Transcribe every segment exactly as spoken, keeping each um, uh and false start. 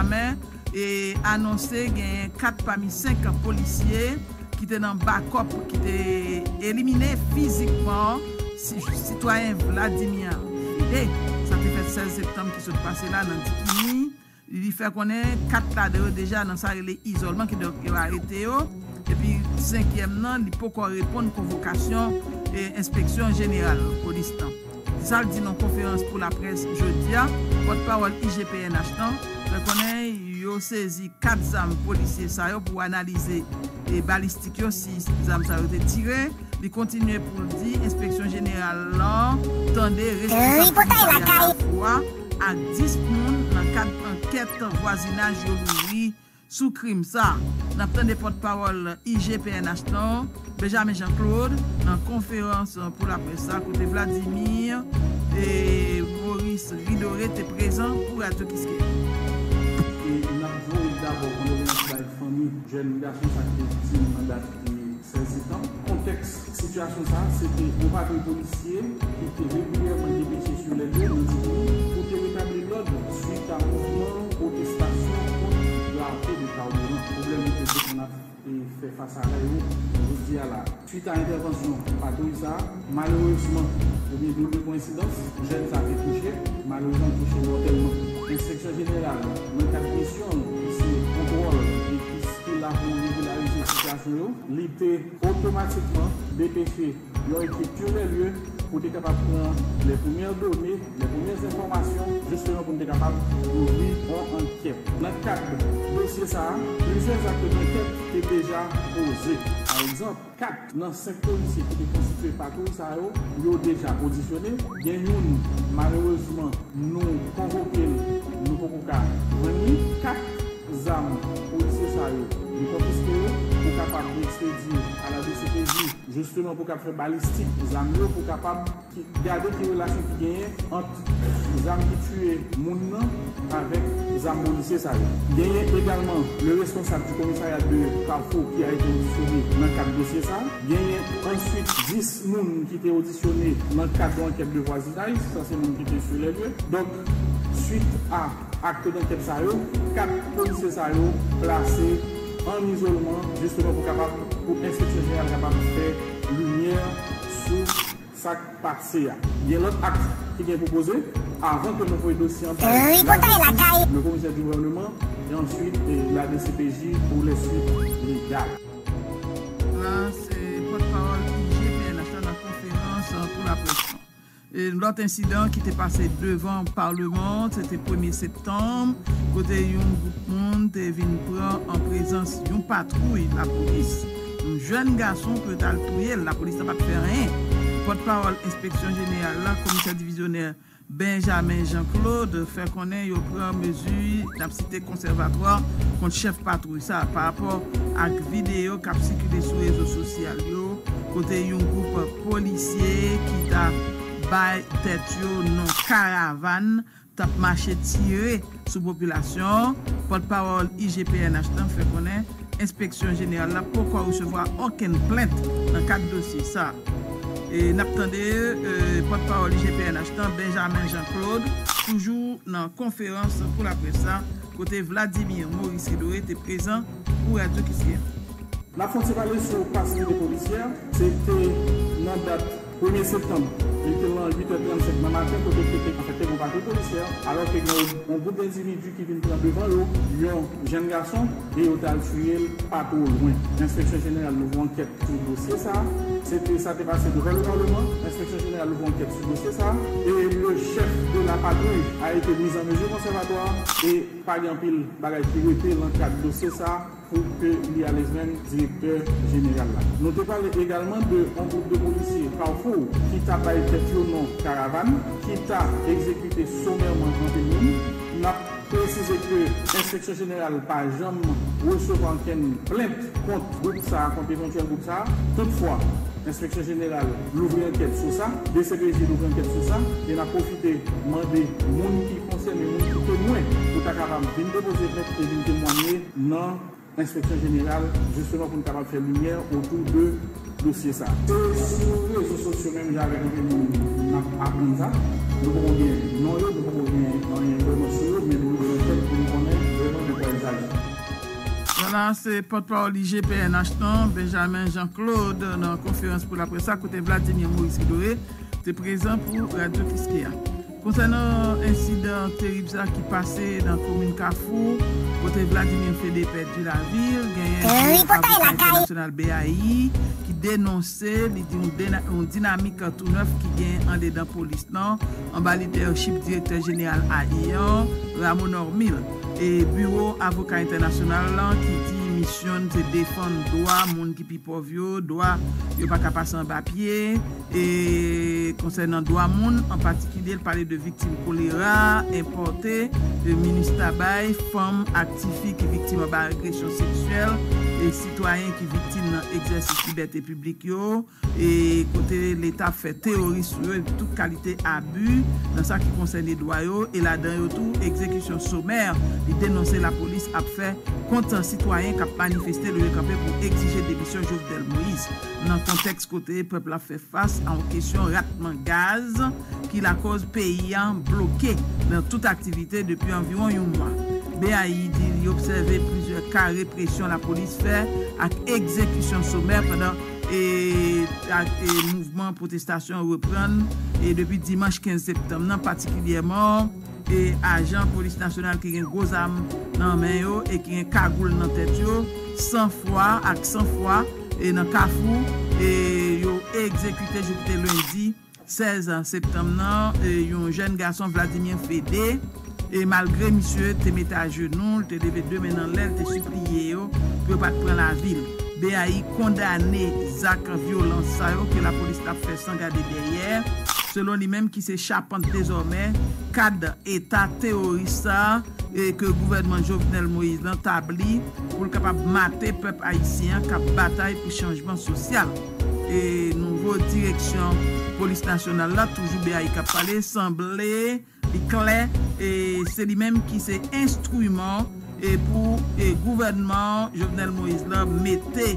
Benjamin e anonse genyen kat pami senk polisye ki te nan bakòp ki te elimine fizikman si- sitwayen Vladimir Vide. Sa te fèt sèz septanm ki sot pase la nan Dikini. Li fè konnen kat ladan yo deja nan sa rele izòlman, kidonk yo arete yo. Epi senkyèm nan, li poko reponn konvokasyon e enspeksyon jeneral polis lan. Se sa l di nan konferans pou laprès jodi a. Pòtpawòl I G P N H lan fè konnen yo sezi kat zam polisye sa yo pou analize e balistik yo si zam sa yo te tire. Li kontinye pou l di enspeksyon jeneral lan tande responsab komisarya Kafou a ak dis moun nan kad ankèt vwazinaj yo louvri sou krim sa. N ap tande pòtpawòl I G P N H lan, Benjamin Jean Claude, nan konferans pou laprès sa kote Vladimir e Maurice Ridoré te prezan pou Radyo Kiskeya. E n ap voye dabò kondoleyans bay fanmi jèn gason sa ki te viktim nan dat sèz septanm. Kontèks sitiyasyon sa a, se te yon patwouy polisye ki te regilyèman depeche sou lè de nan Dikini pou te retabli lòd swit a mouvman pwotestasyon kont rate de kawonan. Pwoblèm yo te defann ap e fè fas a yo jodi a la. Swit a entèvansyon patwouy sa a, malerezman, oubyen dwòl de koyensidans, jèn sa a te touche, malerezman touche mòtèlman. Enspeksyon jeneral, nan kad misyon l, ki se kontwòl e ki, ki la pou regilarize sitiyasyon yo, li te otomatikman depeche yon ekip sur les lieux pou te kapab pran les premières données, les premières informations, jisteman pou n te kapab louvri yon ankèt. Nan kad dosye sa a, plizyè zak dankèt te deja poze. Pa egzanp, kat nan senk polisye ki te konstitye patwouy sa yo, yo deja odisyone. Gen youn, malerezman, nou konvoke l, nou poko ka jwenn li. Kat zam polisye sa yo, nou konfiske yo pou kapab ekspedye a la D C P J, jisteman pou k ap fè balistik zam yo, pou kapab ki, gade ki relasyon ki genyen ant zam ki tiye moun nan avèk zam polisye sa yo. Genyen egalman le responsab du commissariat de Carrefour ki a été auditionné nan kad dosye sa. Genyen answit dis moun ki te odisyone nan kad yon ankèt de vwazinaj, sa se moun ki te sur les lieux. Donk, swit a akt dankèt sa yo, kat polisye sa yo plase an izolman, jisteman pou kapab, pou enspeksyon jeneral kapab fè limyè sou sa k pase a. Gen lòt akt ki gen pou poze avan ke nou voye dosye an bay le komisè di gouvèneman e answit e la D C P J pou les suites légales. La, se pòtpawòl I G P N H la nan konferans pou laprès lan. E lòt ensidan ki te pase devan Palman an, se te premye septanm, kote yon gwoup moun te vin pran an prezans yon patwouy lapolis yon jèn gason pou yo t al touye l. Lapolis la pa t fè anyen. Pòtpawòl enspeksyon jeneral la, komisè divizyonè Benjamin Jean Claude, fè konnen yo pran mezi, n ap site, konsèvatwa kont chèf patwouy sa, parapò ak videyo k ap sikile sou rezo sosyal yo, kote yon gwoup polisye ki ta bay tèt yo non Karavàn t ap mache tire sou popilasyon an. Pòtpawòl I G P N H lan fè konnen enspeksyon jeneral la poko resevwa okenn plent nan kad dosye sa. E n ap tande, e, pòtpawòl I G P N H lan, Benjamin Jean Claude, toujou nan konferans pou laprès la, kote Vladimir Maurice Ridoré te prezan pou Radyo Kiskeya. N ap fè yon ti pale sou pasivite polisyè. Se te nan dat premye septanm, li te lan uit è trannsenk nan maten, kote te, te, anfèt, te gen yon patwouy polisyè, alò ke gen yon gwoup endividi ki vin pran devan yo, yon jèn gason, e yo t al tiye l pa twò lwen. Enspeksyon jeneral louvri ankèt sou dosye sa. Se te, sa te pase devan le Parlement. Enspeksyon jeneral louvri ankèt sou dosye sa. E le chef de la patrouille a été mis en mesure conservatoire. E pa gen anpil bagay ki rete lan kad dosye sa pou ke li ale jwenn direktè jeneral la. Nou te pale egalman de yon gwoup de polisye Carrefour ki ta bay tèt yo non Karavàn, ki ta egzekite somèman anpil moun. N ap presize ke enspeksyon jeneral pa janm resevwa okenn plent kont gwoup sa a, kont evantyèl gwoup sa a. Toutfwa, enspeksyon jeneral louvri ankèt sou sa, D C P J louvri ankèt sou sa, e n ap pwofite mande moun ki konsène, moun ki temwen, pou ta kapab vin depoze plent e vin temwanye nan enspeksyon jeneral, jisteman pou n kapab fè limyè otou de dosye sa a. Se sou rezo sosyo menm jan avèk anpil moun n ap aprann sa. Nou poko gen non yo, nou poko gen anyen vrèman sou yo, men nou louvri ankèt pou nou konnen vrèman Vwala, se pòtpawòl I G P N H lan, Benjamin Jean Claude, nan konferans pou laprès la, kote Vladimir Moïse Ridoré te prezan pou Radyo Kiskeya. Konsènan ensidan terib sa ki pase nan komin Kafou, kote Vladimir Fédé pèdi lavi l, genyen de avokay entènasyonal B A I ki denonse, li di yon dena-, yon dinamik tou nèf ki gen andedan polis lan, anba lidèchip direktè jeneral A I an, Rameau Normil. E biwo avoka entènasyonal lan ki di misyon n se defann dwa moun ki pi pòv yo, dwa yo pa ka pase anba pye, e konsènan dwa moun, an patikilye, l pale de viktim kolera enpòte, de minis tabay, fanm ak tifi ki viktim anba agresyon seksyèl, e sitwayen ki viktim nan egzèsis libète piblik yo, e kote Leta ap fè teyori sou yo, epi tout kalite abi nan sa ki konsène dwa yo, e ladan yo tou, egzekisyon somè, li denonse lapolis ap fè kont sitwayen k ap manifeste, leve kanpe pou egzije demisyon Jovenel Moïse, nan kontèks kote pèp la ap fè fas a yon kesyon ratman gaz ki lakòz peyi a bloke nan tout aktivite depi anviwon yon mwa. B A I di li obsève plizyè ka represyon lapolis fè ak egzekisyon somè pandan e, ak, e, mouvman pwotestasyon an reprann, e, depi dimanch kenz septanm nan, patikilyèman, e, ajan polis nasyonal ki gen gwo zam nan men yo e ki gen kagoul nan tèt yo, san fwa ak san fwa, e, nan Kafou, e, yo egzekite jou ki te lendi sèz septanm nan, e, yon jèn gason, Vladimir Fédé, e malgre misye te mete ajenou, l te leve de men l anlè, l te sipliye yo pou yo pa t pran lavi l. B A I kondane zak vyolans sa yo ke lapolis t ap fè san gade dèyè, selon li menm ki se chapant dezòmè kad eta teworis sa e ke gouvènman Jovenel Moïse lan tabli pou l kapab mate pèp ayisyen an k ap batay pou chanjman sosyal. E nouvo direksyon polis nasyonal la, toujou B A I k ap pale, sanble li klè, e se li menm ki se enstriman e pou e gouvènman Jovenel Moïse la mete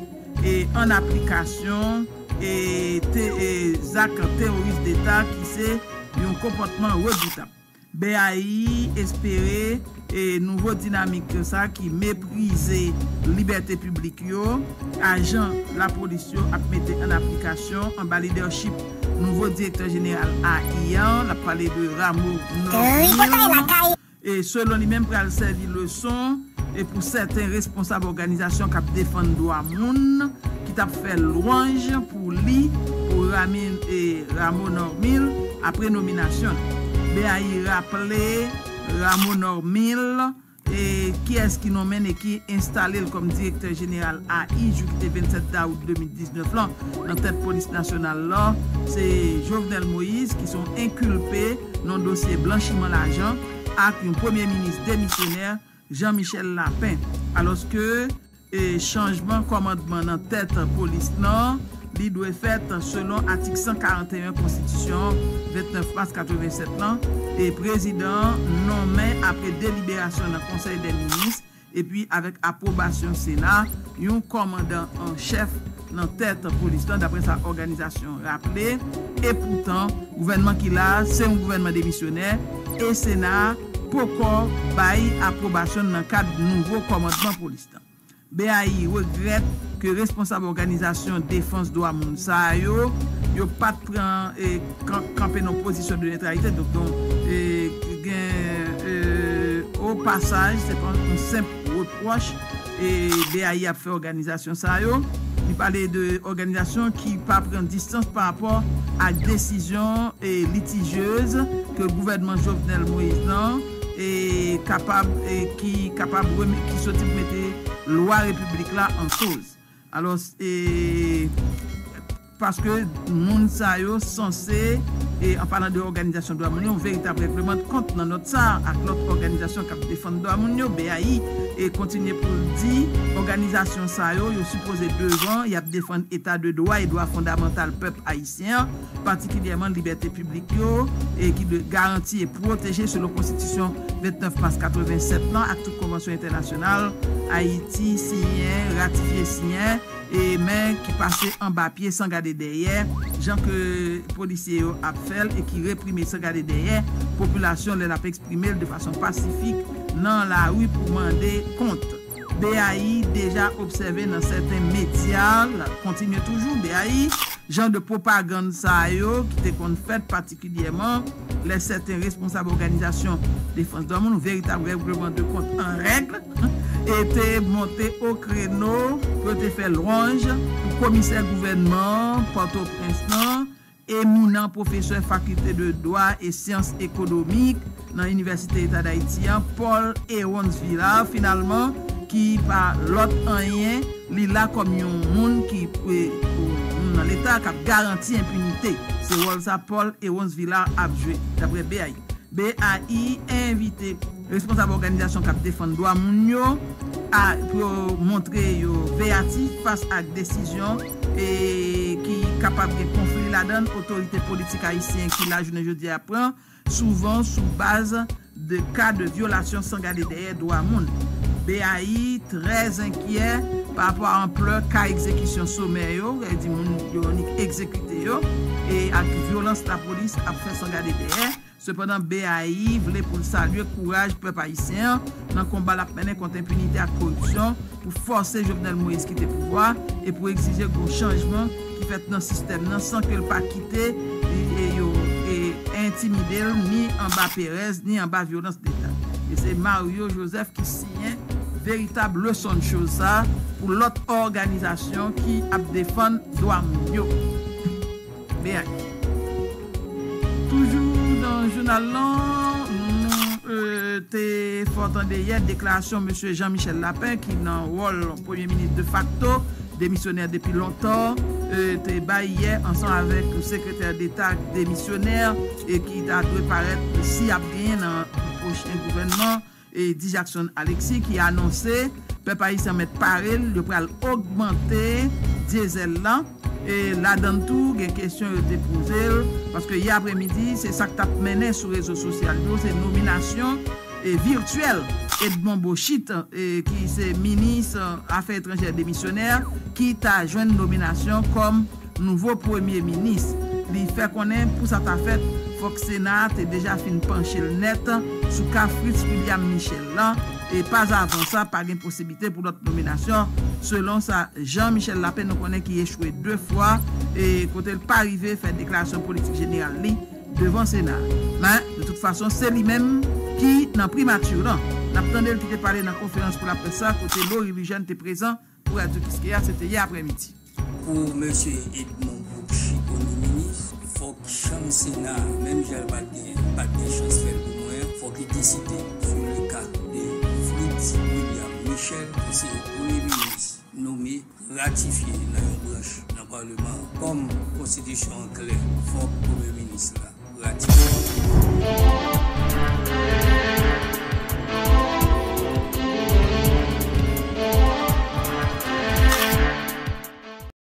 e an aplikasyon e te e zak teworis deta ki se yon konpòtman redoutab. B A I espere e nouvo dinamik sa ki meprize libète piblik yo, ajan lapolis yo ap mete an aplikasyon anba lidèchip nouvo direktè jeneral A I an, l ap pale de Rameau Normil. E selon li menm pral sèvi leson e pou sèten responsab òganizasyon k ap defann dwa moun ki t ap fè lwanj pou li, pou Ramin e Rameau Normil apre nominasyon l. B A I raple Rameau Normil e kiyès ki nonmen l e ki enstale l kòm direktè jeneral A I jou ki te vennsèt dawout de mil diznèf lan nan tèt polis nasyonal la, se Jovenel Moïse ki se yon enkilpe nan dosye blanchiman lajan ak yon premye minis demisyonè, Jean Michel Lapin. Alòske e chanjman kòmandman nan tèt polis lan, li dwe fèt selon atik san karanteyen konstitisyon an, vennèf mas katrevennsèt lan, e prezidan an nonmen apre deliberasyon nan konsèy dè minis, epi avèk apwobasyon sena, yon kòmandan an chèf nan tèt polis lan, daprè sa òganizasyon an raple. Epoutan, gouvènman ki la a se yon gouvènman demisyonè, e sena a poko bay apwobasyon l nan kad nouvo kòmandman polis lan. B A I regrèt ke responsab òganizasyon defans dwa moun sa yo, yo pa t pran e kan- kanpe nan pozisyon de netralite. Donk, donk e gen e o pasaj, se pa yon senp repwòch e B A I ap fè òganizasyon sa yo. Li pale de òganizasyon ki pa pran distans pa rapò ak desizyon e litijyez ke gouvènman Jovenel Moïse lan e kapab e ki kapab reme- ki soti pou mete lwa repiblik la an koz. Alò, e paske moun sa yo sanse, e an palan de òganizasyon dwa moun yo, yon veritab règleman de kont nan nòt sa a ak lòt òganizasyon k ap defann dwa moun yo, B A I, e kontinye pou l di òganizasyon sa yo, yo sipoze devan, y ap defann eta de dwa e dwa fondamantal pèp ayisyen an, patikilyèman libète piblik yo, e ki dwe garanti e pwoteje selon konstitisyon vennèf mas katrevennsèt lan ak tout konvansyon entènasyonal Ayiti siyen, ratifye siyen, e men ki pase anba pye san gade dèyè, jan ke polisye yo ap fè l e ki reprime san gade dèyè popilasyon lè l ap eksprime l de fason pasifik nan lari pou mande kont. B A I deja obsève nan sèten medya, l ap kontinye toujou, B A I, jan de pwopagann sa yo ki te konn fèt patikilyèman lè sèten responsab òganizasyon defans dwa moun, veritab règleman de kont an règ, e te monte o kreno pou yo te fè lwanj pou komisè gouvènman Pòtoprens lan, eminan pwofesè fakilte de dwa e syans ekonomik nan Inivèsite Eta Dayiti an, Paul Hérons Villard, finalman, ki pa lòt anyen, li la kòm yon moun ki, e, moun nan Leta k ap garanti enpinite. Se wòl sa Paul Hérons Villard ap jwe, daprè B A I. B A I envite responsab òganizasyon k ap defann dwa moun yo a, pou yo montre yo veyatif fas ak desizyon, e, ki kapab gen konfli ladan l otorite politik ayisyen ki la jounen jodi a pran, souvan sou baz de ka de vyolasyon san gade dèyè dwa moun. B A I trè enkyè pa rapò a anplè ka egzekisyon somè yo, sa vle di moun yo annik egzekite yo, e ak vyolans lapolis ap fè san gade dèyè. Sepandan, B A I vle pou l salye kouraj pèp ayisyen an nan konba l ap mennen kont enpinite ak koripsyon, pou fòse Jovenel Moïse kite pouvwa e pou egzije gwo chanjman ki fèt nan sistèm nan san ke l pa kite, e, e, yo, e, entimide l ni anba perèz ni anba vyolans Leta. E se Mario Joseph ki siyen veritab leson de choz sa pou lòt òganizasyon ki ap defann dwa moun yo. B A I. Toujou nan jounal lan, nou, e, te fè w tande yè deklarasyon mesye Jean Michel Lapin, ki nan wòl premye minis defakto, demisyonè depi lontan, e, te bay yè ansanm avèk sekretè deta demisyonè, e ki ta dwe parèt, si ap genyen, nan pwochen gouvènman, e, Di Jackson Alexis, ki anonse pèp ayisyen mèt pare l, yo pral ogmante dyezèl la. E ladan l tou, gen kesyon yo te poze l, paske yè aprèmidi, se sa k t ap mennen sou rezo sosyal yo, se nominasyon, e, vityèl Edmond Bochit, e, ki se minis, e, afè etranjè demisyonè, ki ta jwenn nominasyon kòm nouvo premye minis. Li fè konnen pou sa ta fèt, fòk Sena a te deja fin panche l nèt sou ka Fritz William Michel lan, e pazavan sa, pa gen posiblite pou lòt nominasyon, selon sa Jean Michel Lapin, nou konnen, ki echwe de fwa, e kote l pa rive fè deklarasyon politik jeneral li devan Sena a. Men, de tout fason, se li menm ki nan primati lan. N ap tande l ki te pale nan konferans pou laprès sa, kote Laurie Lujène te prezan pou Radyo Kiskeya, se te yè aprèmidi. Pou mesye Edmond Bochit kòm minis, fòk chanm Sena a, menm jan l pa t gen, pa t gen chans fè l pou mwen an, fòk li deside sou le ka de Fritz William Michel, ki se premye minis nome, ratifye nan yon branch nan Palman an. Kòm konstitisyon an klè, fòk premye minis la ratifye.